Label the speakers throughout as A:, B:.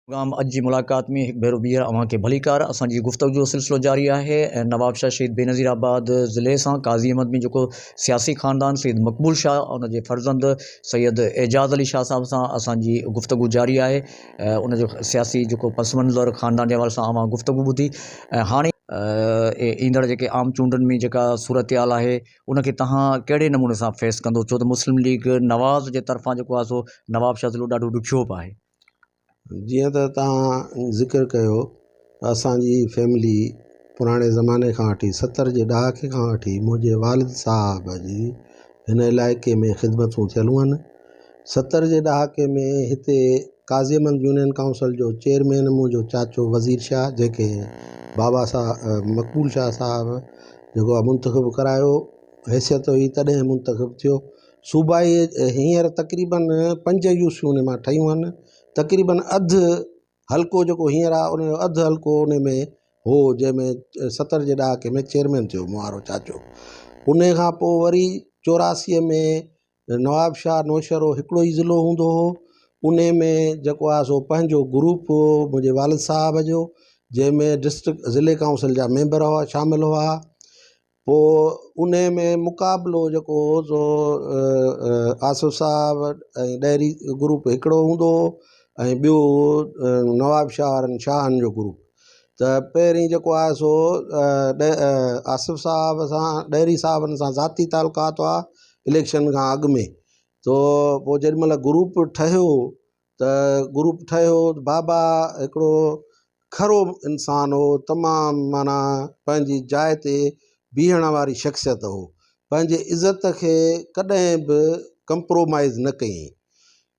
A: Programme اڄ جي ملاقات ۾ هڪ ڀيرو ٻيهر اوهان کي ڀليڪار. اسان جي گفتگو جو سلسلو جاري آهي ۽ نوابشاهه شهيد بينظير آباد ضلعي سان قاضي احمد ۾ جيڪو سياسي خاندان سيد مقبول شاهه ان جي فرزند سيد اعجاز علي شاهه صاحب سان اسان جي گفتگو جاري آهي ان جو سياسي جيڪو پس منظر خاندان جي حوالي سان اوهان گفتگو ٻڌي ۽ هاڻي ايندڙ جيڪي عام چونڊن ۾ جيڪا صورتحال آهي ان کي توهان ڪهڙي نموني سان فيس ڪندو ڇو ته مسلم ليگ نواز جي طرفان جيڪو آهي سو نوابشاهه ضلعو ڏاڍو ڏکيو به آهي.
B: جيئن ته توهان ذڪر ڪيو ته اسان جي فيملي پراڻي زماني کان وٺي ستر جي ڏهاڪي کان وٺي منهنجي والد صاحب جي هن علائقي ۾ خدمتون ٿيل هئن ستر جي ڏهاڪي ۾ هتي قاضي احمد يونين ڪائونسل جو چيئرمين منهنجو چاچو وزير شاهه جنهن کي بابا صاحب مقبول شاهه صاحب جيڪو آهي منتخب ڪرايو حيثيت هئي تڏهن منتخب ٿيو صوبائي هينئر تقريبن پنج يو سيون ان مان ٺهيون آهن تقريبن اڌ حلقو جيڪو هينئر آهي ان جو اڌ حلقو ان ۾ هو جنهن ۾ ستر جي ڏهاڪي ۾ چيئرمين ٿيو مون وارو چاچو ان کان پوء وري چوراسيء ۾ نوابشاهه نوشهرو هڪڙو ئي ضلعو هوندو هو ان ۾ جيڪو آهي سو پنهنجو گروپ هو منهنجي والد صاحب جو جنهن ۾ ڊسٽرڪٽ ضلعي ڪائونسل جا ميمبر هئا شامل هئا پوء انهي ۾ مقابلو جيڪو هو سو آصف صاحب ۽ ڏهري گروپ هڪڙو هوندو هو ۽ ٻيو نواب شاهه وارن شاهن جو گروپ ته پهرين جيڪو آهي سو آصف صاحب سان ڏهري صاحبن سان ذاتي تعلقات هئا اليڪشن کان اڳ ۾ تو پوء جيڏي مهل گروپ ٺهيو ته گروپ ٺهيو بابا هڪڙو کرو انسان هو تمام معنيٰ پنهنجي جاء تي بيهڻ واري شخصيت هو پنهنجي عزت کي ڪڏهن به ڪمپرومائز نه ڪيائين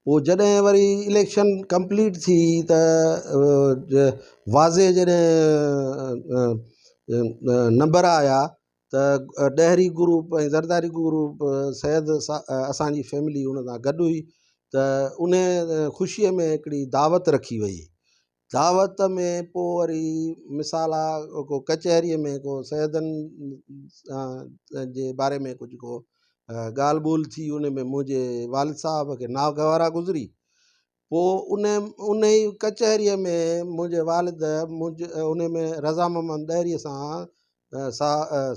B: پوء جڏهن وري اليڪشن ڪمپليٽ ٿي ته واضح جڏهن نمبر آيا ته ڏهري گروپ ۽ زرداري گروپ سيد اسان جي فيملي ان سان گڏ هئي ته ان خوشيء ۾ هڪڙي دعوت رکي وئي دعوت ۾ پوء وري مثال آ ڪو ڪچهريء ۾ ڪو سيدن جي باري ۾ ڪجهه ڪو ڳالهه ٻولهه ٿي ان ۾ منهنجي والد صاحب کي ناگوارا گذري پوء ان انهي ڪچهريء ۾ منهنجي والد منهنجي ان ۾ رضا محمد ڏهريء سان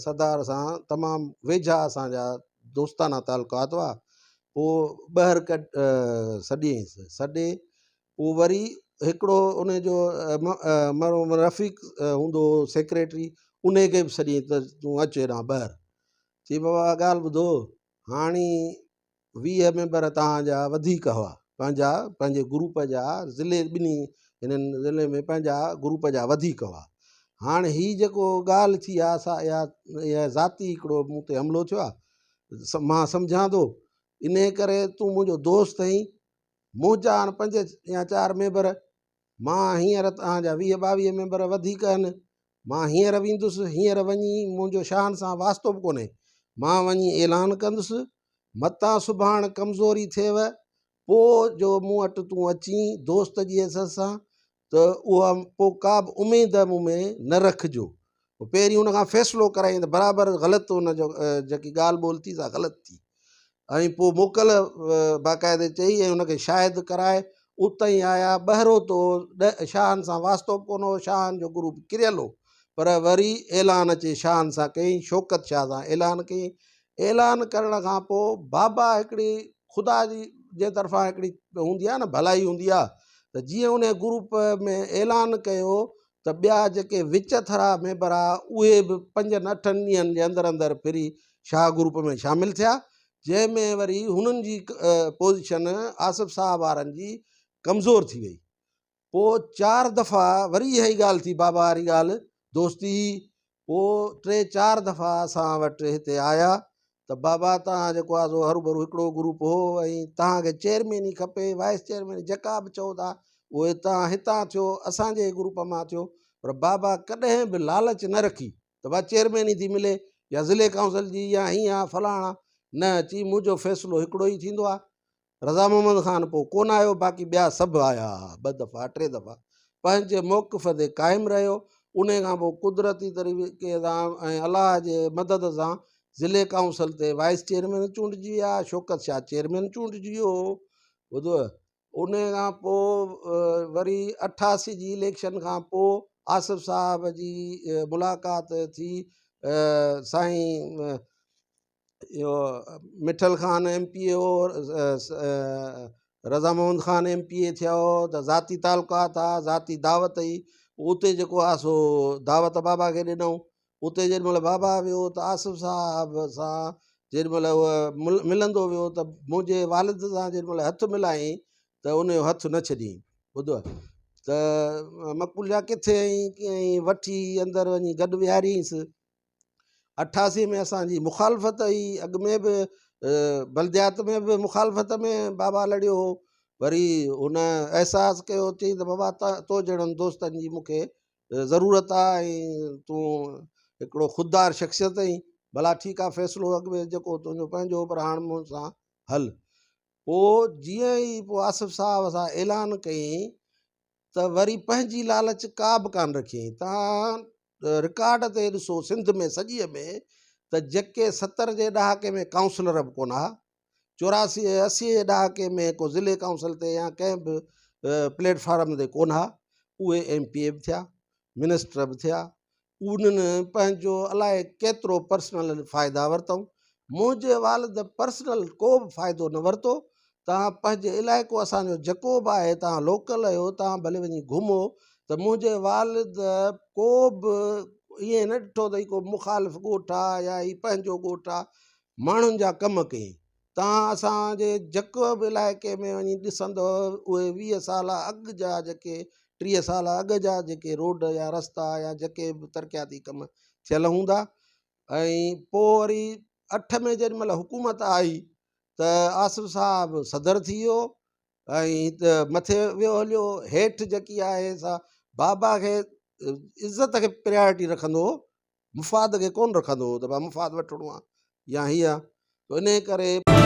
B: سردار سان تمام ويجها اسان جا دوستانا تعلقات هئا پوء ٻهر ڪڍ سڏيائينس سڏي پوء وري هڪڙو ان جو مرحوم رفيق هوندو هو سيڪريٽري ان کي به سڏيائين ته تون اچ هيڏانهن ٻهر چي بابا ڳالهه ٻڌو هاڻي 20 ميمبر توهان جا وڌيڪ هئا پنهنجا پنهنجي گروپ جا ضلعي ٻنهي هنن ضلعي ۾ پنهنجا گروپ جا وڌيڪ هئا هاڻ هي جيڪو ڳالهه ٿي آهي سا اها اها ذاتي هڪڙو مون تي حملو ٿيو آهي مان سمجهان ٿو انهي ڪري تون منهنجو دوست آهين منهنجا هاڻ پنج يا چار ميمبر مان هينئر توهان جا 20 22 ميمبر وڌيڪ آهن مان هينئر ويندس، هينئر وڃي منهنجو شاهن سان واسطو به ڪونهي، مان وڃي اعلان ڪندس، متان سڀاڻ ڪمزوري ٿئيو، پوء جو مون وٽ تون اچين دوست جي حيثيت سان ته اها پوء ڪا به اميد مون ۾ نه رکجو. پهرين ان کان فيصلو ڪرايائين ته برابر غلط ان جو جيڪي ڳالهه ٻولهه ٿي سا غلط ٿي. ۽ پوء موڪل باقاعدي چئي ۽ ان کي شاهد ڪرائي اتان ئي آيا. ٻهرو تو شاهن سان واسطو به ڪونه هو، شاهن جو گروپ ڪريل هو، پر وري اعلان اچي شاهن سان ڪيائين، شوڪت شاهه سان اعلان ڪيائين. اعلان ڪرڻ کان پوء بابا هڪڙي خدا جي جي طرفان هڪڙي هوندي آهي نه ڀلائي هوندي آهي ته جيئن ان گروپ ۾ اعلان ڪيو ته ٻيا جيڪي وچ ٿرا ميمبر ها اهي به پنجن اٺن ڏينهن جي اندر اندر ڦري شاهه گروپ ۾ شامل ٿيا جنهن ۾ وري هنن جي پوزيشن آصف صاحب وارن جي ڪمزور ٿي وئي پوء چار دفعا وري اها ئي ڳالهه ٿي بابا واري ڳالهه دوستي پوء ٽي چار دفعا اسان وٽ هتي آيا ته بابا توهان جيڪو آهي سو هروڀرو هڪڙو گروپ هو ۽ توهان کي چيئرمين ئي کپي وائيس چيئرمين جيڪا به چئو ٿا اهي توهان هتان ٿيو اسان جي گروپ مان ٿيو پر بابا ڪڏهن به لالچ نه رکي ته با چيئرمين ئي ٿي ملي يا ضلعي ڪائونسل جي يا هيئن آ فلاڻا نه چي منهنجو فيصلو هڪڙو ئي ٿيندو آهي رضا محمد خان پوء ڪونه آيو باقي ٻيا سڀ آيا ها ٻه دفعا ٽي دفعا پنهنجي موقف تي قائم رهيو انهي کان پوء قدرتي طريقي سان ۽ الله جي مدد سان ضلعي ڪائونسل تي وائيس چيئرمين چونڊجي ويا شوڪت شاهه چيئرمين چونڊجي ويو ٻڌو. ان کان پوء وري 88 جي اليڪشن کان پوء آصف صاحب جي ملاقات ٿي سائين اهو Mithal Khan M P A هو، Raza Muhammad Khan M P A ٿيا هو ته ذاتي تعلقات ها، ذاتي دعوت هئي، اتي جيڪو آهي سو دعوت بابا کي ڏنائون. اتي جيڏي مهل بابا ويو ته آصف صاحب سان جيڏي مهل هو ملندو ويو ته منهنجي والد سان جيڏي مهل هٿ ملايائين ته ان جو هٿ نه ڇڏيائين. ٻڌو ته مقبول شاهه ڪٿي آهين ڪيئن آهين وٺي اندر وڃي گڏ ويهاريائينس. 88 ۾ اسانجي مخالفت هئي، اڳ ۾ به بلديات ۾ به مخالفت ۾ بابا لڙيو هو، وري هن احساس ڪيو چئي ته بابا تو جهڙن دوستن جي مون کي ضرورت آ ۽ تون هڪڙو خوددار شخصيت آهين، ڀلا ٺيڪ آ فيصلو اڳ ۾ جيڪو تنهنجو پنهنجو هو پر هاڻ مون سان هل. پوء جيئن ئي پوء آصف صاحب سان اعلان ڪيائين ته وري پنهنجي لالچ ڪا به ڪانه رکيائين. تان رڪارڊ تي ڏسو سنڌ ۾ سڄيء ۾ ته جيڪي 70 جي ڏهاڪي ۾ ڪائونسلر به ڪونه ها، 84 ۽ 80 جي ڏهاڪي ۾ ڪو ضلعي ڪائونسل تي يا ڪنهن به پليٽ فارم تي ڪونه ها، اهي ايم پي اي به ٿيا، منسٽر به ٿيا، انهن پنهنجو الائي ڪيترو پرسنل فائدا ورتائون. منهنجي والد پرسنل ڪو به فائدو نه ورتو، توهان پنهنجي علائقو اسان جو جيڪو به آهي، توهان لوڪل آهيو، توهان ڀلي وڃي گهمو ته منهنجي والد ڪو به ائين نه ڏٺو ته هي ڪو مخالف ڳوٺ آهي يا هي پنهنجو ڳوٺ آهي، ماڻهن جا ڪم ڪيائين. توهان اسان جي جيڪو به علائقي ۾ وڃي ڏسندؤ اهي 20 سال اڳ جا جيڪي 30 سال اڳ جا جيڪي روڊ يا رستا يا جيڪي به ترقياتي ڪم ٿيل هوندا ۽ پوء وري 8 ۾ جيڏي مهل حڪومت آئي ته آصف صاحب صدر ٿي ويو ۽ مٿي ويو هليو، هيٺ جيڪي آهي سا بابا کي عزت کي پريارٽي رکندو هو، مفاد کي ڪونه رکندو هو ته ڀا مفاد وٺڻو آهي يا هي آهي ته انهي ڪري.